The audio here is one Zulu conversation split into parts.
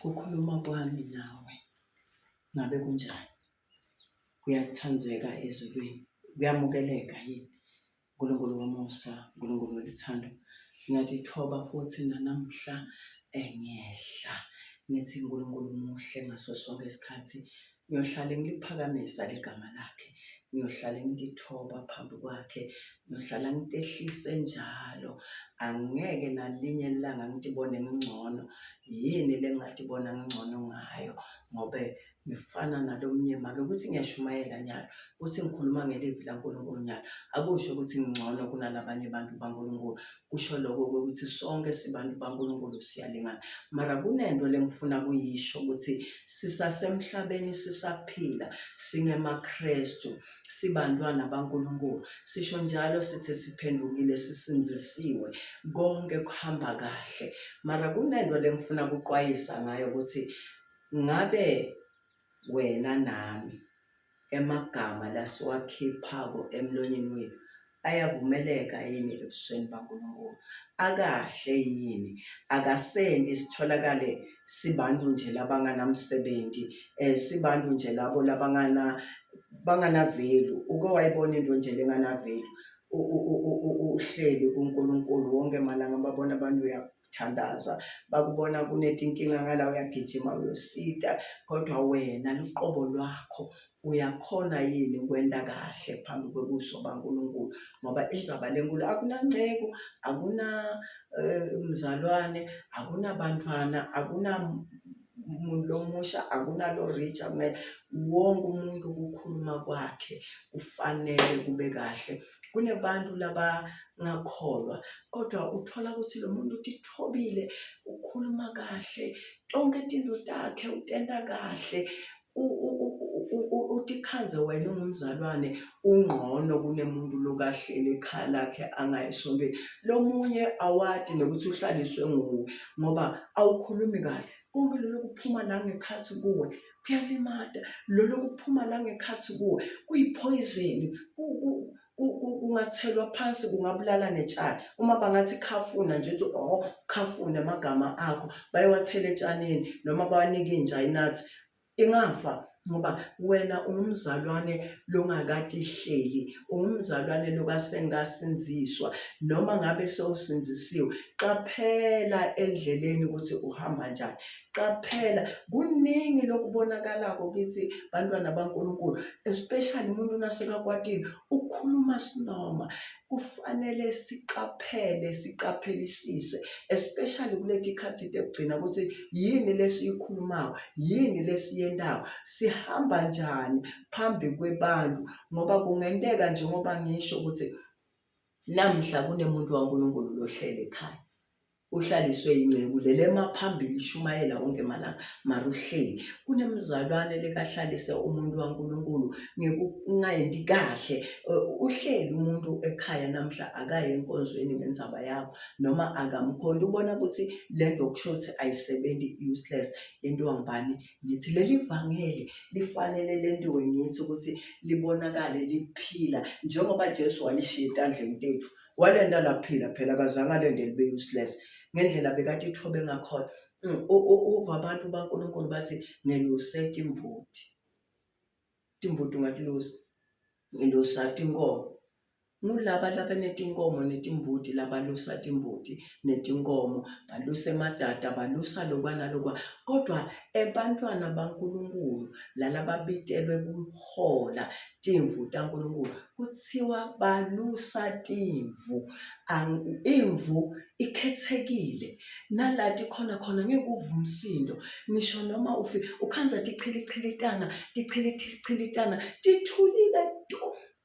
Kukhuluma kwami nawe ngabe kunjani? Kuyathandeka ezulwini? Kuyamukeleka yini? Nkulunkulu womusa, Nkulunkulu weluthando, ngiyatithoba futhi nanamhla ngiyehla ngithi uNkulunkulu muhle ngaso sonke isikhathi. Ngiyohlale ngiliphakamisa ligama lakhe, ngiyohlale ngitithoba phambi kwakhe, ngiyohlala ngitehlise njalo. Angeke nalinye ilanga ngitibone ngingcono. Yini le ngingatibona ngingcono ngayo ngobe ngifana nalo mnyema-ke ukuthi ngiyashumayela nyalo, ukuthi ngikhuluma ngelivi laNkulunkulu nyalo, akusho ukuthi ngingcono kunalabanye abantu baNkulunkulu. Kusho lokho ukuthi sonke sibantu baNkulunkulu siyalingana. Mara kunento lengifuna kuyisho ukuthi sisasemhlabeni sisaphila singemaKrestu sibantwana baNkulunkulu. Sisho njalo sithi siphendukile sisindzisiwe konke kuhamba kahle. Mara kunento lengifuna kuqwayisa ngayo ukuthi ngabe wena nami emagama lasiwakhiphako emlonyeni wethu ayavumeleka yini ebusweni baNkulunkulu? Akahle yini? Akasenti sitholakale sibantu nje labanganamsebenzi, sibantu nje labo labangana bangana-value. Uke wayibona into nje lengana-value? Uhleli kuNkulunkulu wonke malanga babona abantu thandaza bakubona kunetinkinga ngala uyagijima uyosita kodwa wena luqobo lwakho uyakhona yini kwenta kahle phambi kwebuso baNkulunkulu ngoba indzaba lenkulu akunanceku akuna mzalwane akunabantwana akuna muntu lomusha akunalo rich akuna wonke umuntu ukukhuluma kwakhe kufanele kube kahle kunebantu labangakholwa kodwa uthola ukuthi lo muntu utithobile ukhuluma kahle tonke tinto takhe utenta kahle utikhandze wena ungumzalwane ungqono kunemuntu lokahleli ekhaya lakhe angayi esontweni lomunye awati nokuthi uhlaliswe nguwe ngoba awukhulumi kahle konke lolu kuphuma la ngekhathi kuwe kuyalimata lolu kuphuma la ngekhathi kuwe kuyiphoyizeni kungathelwa phansi kungabulala netshani uma bangathi khafuna nje uthi oh khafuna amagama akho bayowathela etshanini noma bawanike inja inathi ingafa ngoba wena ungumzalwane longakatihleli ungumzalwane lokasengasinziswa noma ngabe sewusinzisiwe qaphela endleleni ukuthi uhamba njani qaphela kuningi lokubonakalako kithi bantwana baNkulunkulu especially umuntu nasekakwatile ukhuluma sinoma kufanele siqaphele siqaphelisise especially kuleti khathi tekugcina ukuthi yini lesiyikhulumako yini lesiyentako sihamba njani phambi kwebantu ngoba kungenteka njengoba ngisho ukuthi namhla kunemuntu waNkulunkulu lohlele ekhaya uhlaliswe inceku lele emaphambili ishumayela wonke malanga mara uhleli kunemzalwane lekahlalise umuntu waNkulunkulu ngekungayenti kahle uhleli umuntu ekhaya namhla akaye enkonzweni ngendzaba yakho noma akamkhonti ubona ukuthi le nto kusho ukuthi ayisebenzi useless yentiwa ngubani ngithi leli vangeli lifanele lentiwe ngithi ukuthi libonakale liphila njengoba Jesu walishiya etandleni tethu walenda laphila phela akazange alende libe useless ngendlela bekathi ithobe ngakhona uva abantu baNkulunkulu bathi ngeluse timbuti timbuti ungatilusa ngelusa tinkomo ngulaba labanetinkomo netimbuti labalusa timbuti netinkomo balusa emadada balusa lokwa nalokwa kodwa ebantwana baNkulunkulu lalababitelwe kuhola timvu taNkulunkulu kuthiwa balusa timvu. Imvu ikhethekile nala tikhona khona ngeke uve umsindo ngisho noma ufika ukhandza tichilichilitana tichilichilitana tithulile tu.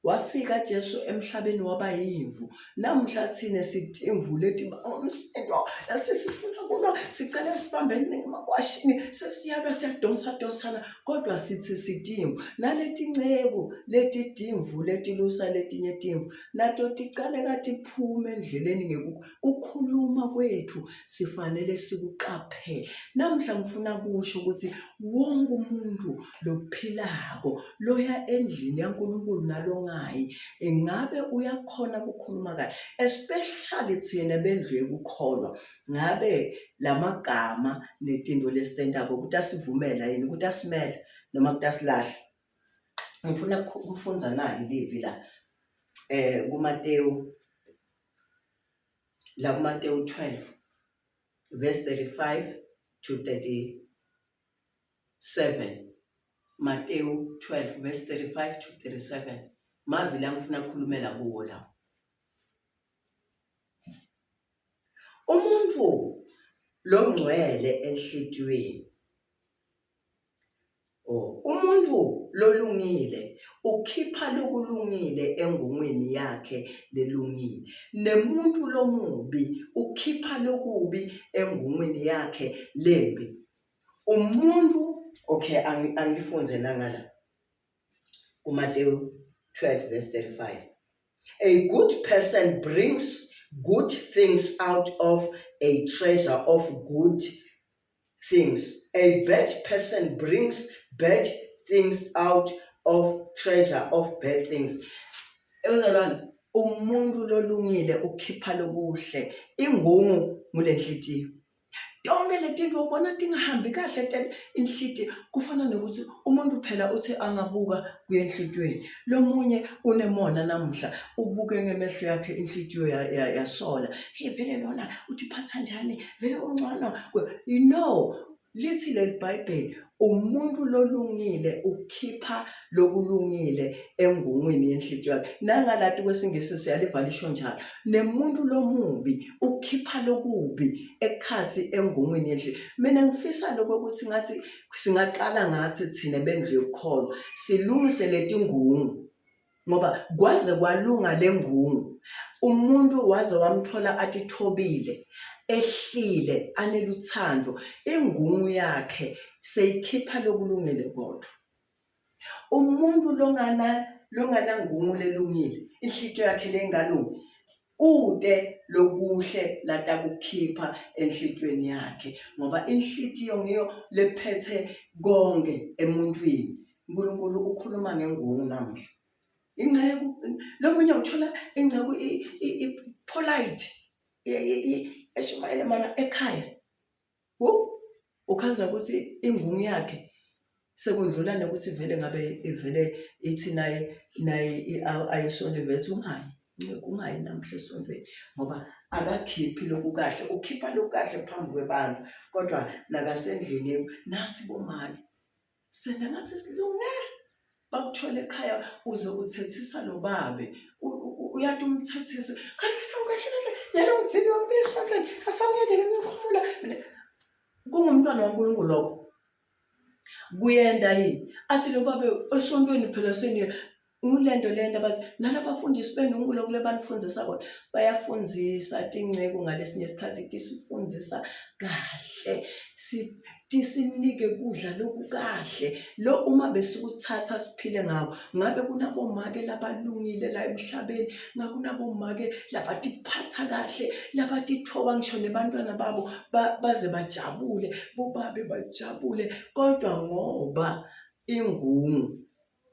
Wafika Jesu emhlabeni waba yimvu. Namuhla thina sitimvu leti umsindo esesifuna kulwa sicela sibambene ngemakwashini sesiyalwa siyadonsa donsana kodwa sithi sitimvu naletinceku letitimvu letilusa letinye timvu nato ticaleka tiphume endleleni ngekukhuluma kwethu sifanele sikuqaphele namuhla ngifuna kusho ukuthi wonke umuntu lophilako loya endlini yaNkulunkulu nalonga ungayi. Ingabe uyakhona ukukhuluma kahle, especially thina bendlu yekukholwa, ngabe lamagama netinto lesitentako kutasivumela yini, kutasimela noma kutasilahla? Ngifuna kufundza nali livi la kuMatewu, la kuMatewu 12 verse 35 to 37. Matewu 12 verse 35 to 37. Mavi la ngifuna ukukhulumela kuwo lawo. Umuntu longcwele enhlitiyweni. Oh, umuntu lolungile ukhipha lokulungile engungwini yakhe lelungile, nemuntu lomubi ukhipha lokubi engungwini yakhe lembi. Umuntu okay, angifunze nangala kuMateyu 12 verse 35. A good person brings good things out of a treasure of good things. A bad person brings bad things out of treasure of bad things. Ebazalwane, umuntu lolungile ukhipha lokuhle. Ingungu ngulenhlitiyo. Tonke letinto ubona tingahambi kahle inhlitiyo kufana nokuthi umuntu phela uthi angabuka kuye enhlitiyweni. Lomunye unemona namuhla ubuke ngemehlo yakhe inhlitiyo yasola. Hey vele lona uthi phatha njani? Vele ungcono. You know lithi leli Bhayibheli umuntu lolungile ukhipha lokulungile engungwini yenhlitiyo yakhe. Nangalati kwesingisi siyaliva lisho njalo. Nemuntu lomubi ukhipha lokubi ekhathi engungwini yenhlitiyo. Mina ngifisa lokho ukuthi ngathi Singaqala ngathi thina bendlu yokukholwa silungise letingungu ngoba kwaze kwalunga lengungu umuntu waze wamthola atithobile ehlile aneluthando ingungu yakhe seyikhipha lokulungile kodwa umuntu longana longanangungu lelungile inhlitiyo yakhe lengalungi Kute lokuhle latakukhipha enhlitiyweni yakhe ngoba inhlitiyo ngiyo lephethe konke emuntwini. uNkulunkulu ukhuluma ngengungu namuhla. Inceku lomunye uthola inceku i-polite eshumayela mara ekhaya Wu ukhanza ukuthi ingungu yakhe sekundlula nokuthi vele ngabe ivele ithi naye naye ayisonto ivele ungayi nceku ungayi namuhla esontweni ngoba akakhiphi lokhu kahle ukhipha lokhu kahle phambi kwebantu kodwa nakasendlini nathi bomake Senda ngathi silunge bakuthole ekhaya uze uthethisa lo babe uyathi umthethise kahle kahle kahle yena ungithini wambuya esontweni asawuyekele ngikhumula kungumntwana waNkulunkulu lokho kuyenda yini athi lo babe esontweni phela seniye Ngulento lento abathi nalabafundisi benu ngulokhu lebanifundisa kona bayafundzisa tinceku ngalesinye isikhathi tisifundisa kahle tisinike kudla lokukahle lo uma besikuthatha siphile ngawo ngabe kunabomake labalungile la emhlabeni ngakunabomake labatiphatha kahle labatithoba ngisho nebantwana babo baze bajabule bobabe bajabule kodwa ngoba ingungu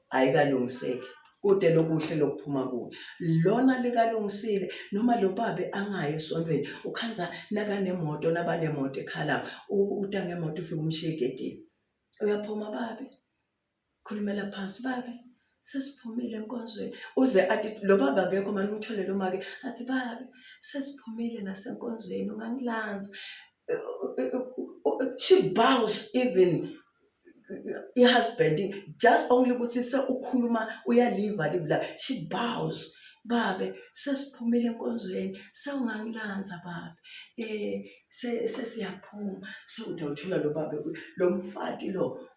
ayikalungiseki kude lokuhle lokuphuma kuyo lona likalungisile noma lo babe angayi esontweni ukhanza nakanemoto nabanemoto ekhala uta ngemoto ufike umshiye egedini uyaphuma babe khulumela phansi babe sesiphumile enkonzweni uze athi lo baba akekho manje umthole lo make athi babe sesiphumile nasenkonzweni ungangilanza she bows even i-husband just only ukuthi se ukhuluma uyaliva live la she bows babe sesiphumile enkonzweni sewungangilanza babe eh sesiyaphuma sewuthola lo babe lo mfati lo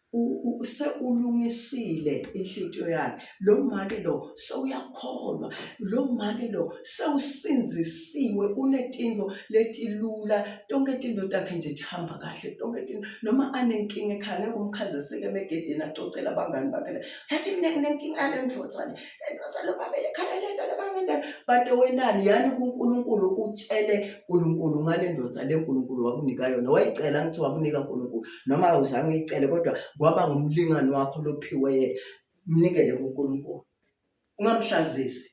seulungisile inhlitiyo yakhe lo make lo sewuyakholwa lo make lo sewusindzisiwe unetinto letilula tonke tinto takhe nje tihamba kahle tonke tinto noma anenkinga ekhaya ngeke umkhanze seke emegedeni acocela abangani bakhe yathi mina nginenkinga yale ndvodza le le ndvodza lo babele ekhaya le nto lekangenta bate wentani yani kuNkulunkulu utshele uNkulunkulu ngale ndoda le uNkulunkulu wakunika yona wayicela ngithi wakunika uNkulunkulu noma awuzange uyicele kodwa kwaba ngumlingani wakho lophiwe yena mnikele kuNkulunkulu. Ungamhlazisi.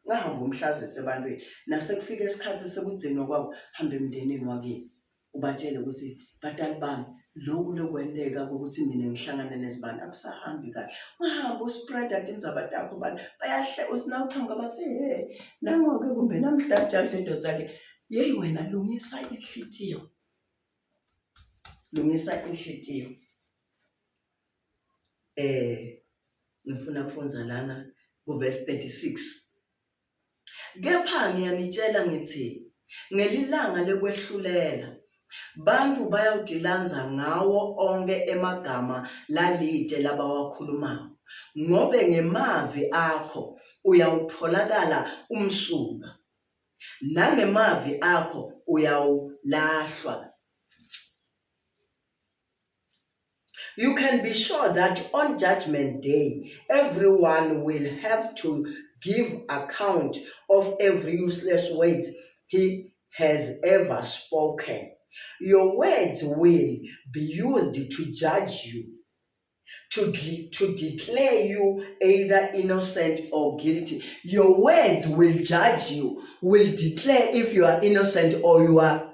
Ungahambi umhlazise ebantwini. Nasekufika isikhathi sekugcinwa kwabo, hamba emndenini wakini. Ubatshele ukuthi batali bami lokhu lokwenteka kokuthi mina ngihlangane nezibani akusahambi kahle. Ungahambi uspreada tindzaba takho bantu bayahle usinawuchamuka bathi he nangoke kumbe namhla sijabuze indoda-ke. Yeyi wena lungisa inhlitiyo. Lungisa inhlitiyo. Ngifuna kufundza lana ku-verse 36. Kepha ngiyanitshela ngithi ngelilanga lekwehlulela bantu bayawutilandza ngawo onkhe emagama lalite labawakhulumako, ngobe ngemavi akho uyawutfolakala umsulwa, nangemavi akho uyawulahlwa. You can be sure that on Judgment Day, everyone will have to give account of every useless word he has ever spoken. Your words will be used to judge you, to declare you either innocent or guilty. Your words will judge you, will declare if you are innocent or you are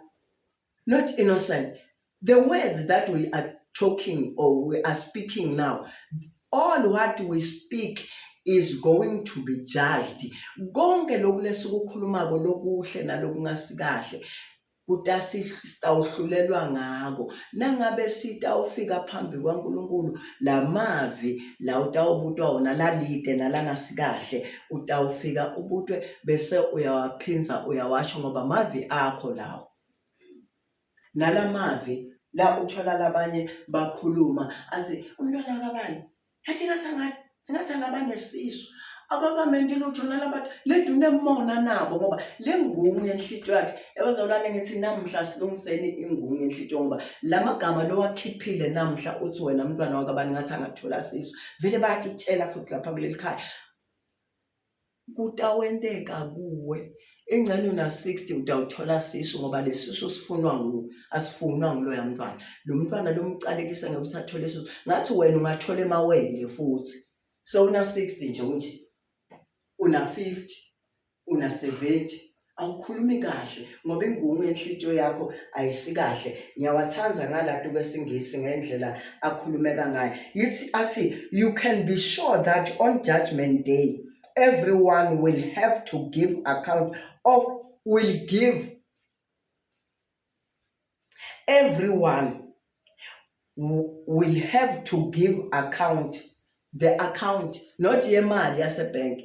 not innocent. The words that we are talking or we are speaking now, all what we speak is going to be judged. Konke lokhu lesikukhulumako lokuhle nalokungasikahle kutasitawuhlulelwa ngako. Nangabe sitawufika phambi kwaNkulunkulu, lamavi la utawubutwa wona lalite nalangasikahle, utawufika ubutwe bese uyawaphindza uyawasho ngoba mavi akho lawo. Nalamavi la uthola labanye bakhuluma athi umntwana kabani yathi ngathi ngathi angaba nesisu akakamenti lutho nalabantu lento unemona nabo ngoba le ngungu yenhlitiyo yakhe ebazalwane ngithi namuhla silungiseni ingungu yenhlitiyo ngoba la magama lowakhiphile namuhla uthi wena mntwana wakabani ngathi angathola sisu vele bayatitshela futhi lapha kuleli khaya Kutawenteka kuwe. Ingcene una-60 utawuthola sisu ngoba lesisu sifunwa nguwe, asifunwa nguloya mntwana. Lo mntwana lomcalekisa ngeke usathole isisu. Ngathi wena ungathola emawele futhi. Sewuna-60 nje unje. Una-50, una-70. Awukhulumi kahle ngoba ingungu yenhlitiyo yakho ayisikahle. Ngiyawathanda ngalatu kwesingisi ngendlela akhulumeka ngayo. Yithi athi you can be sure that on judgment day everyone will have to give account of will give everyone will have to give account the account not yemali yasebank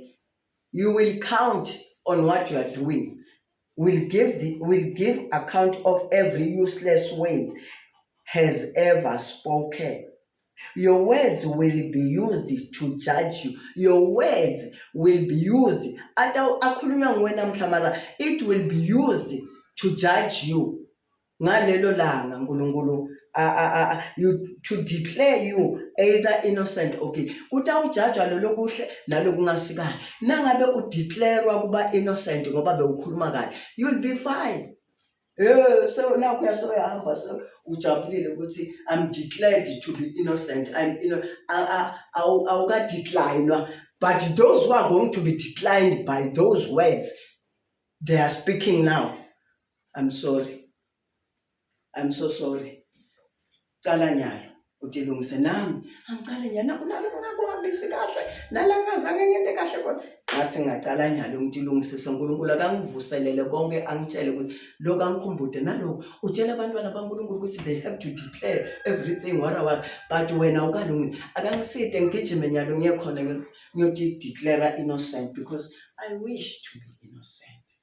you will count on what you are doing will give account of every useless word has ever spoken Your words will be used to judge you. Your words will be used. Akhulunywa nguwe namhla mara it will be used to judge you. Ngalelo langa uNkulunkulu you to declare you either innocent or guilty. Kutawujajwa lolo kuhle nalokungasikahle. Nangabe udeclarewa kuba innocent ngoba bewukhuluma kahle, you'll be fine. So nakho uyasoyahamba so ujabulile ukuthi I'm declared to be innocent. I'm awuka-declinwa. But those who are going to be declined by those words they are speaking now. I'm sorry. I'm so sorry. Cala nyalo utilungise nami angicale nyalo unalo ngakuhambisi kahle nala ngazange ngente kahle khona ngathi ngingacala nyalo ngitilungisise uNkulunkulu akangivuselele konke angitshele ukuthi lokhu angikhumbude nalokhu utshela abantwana baNkulunkulu ukuthi they have to declare everything wara wara but wena awukalungi akangiside ngigijime nyalo ngiye khona ngiyoti declare innocent because I wish to be innocent.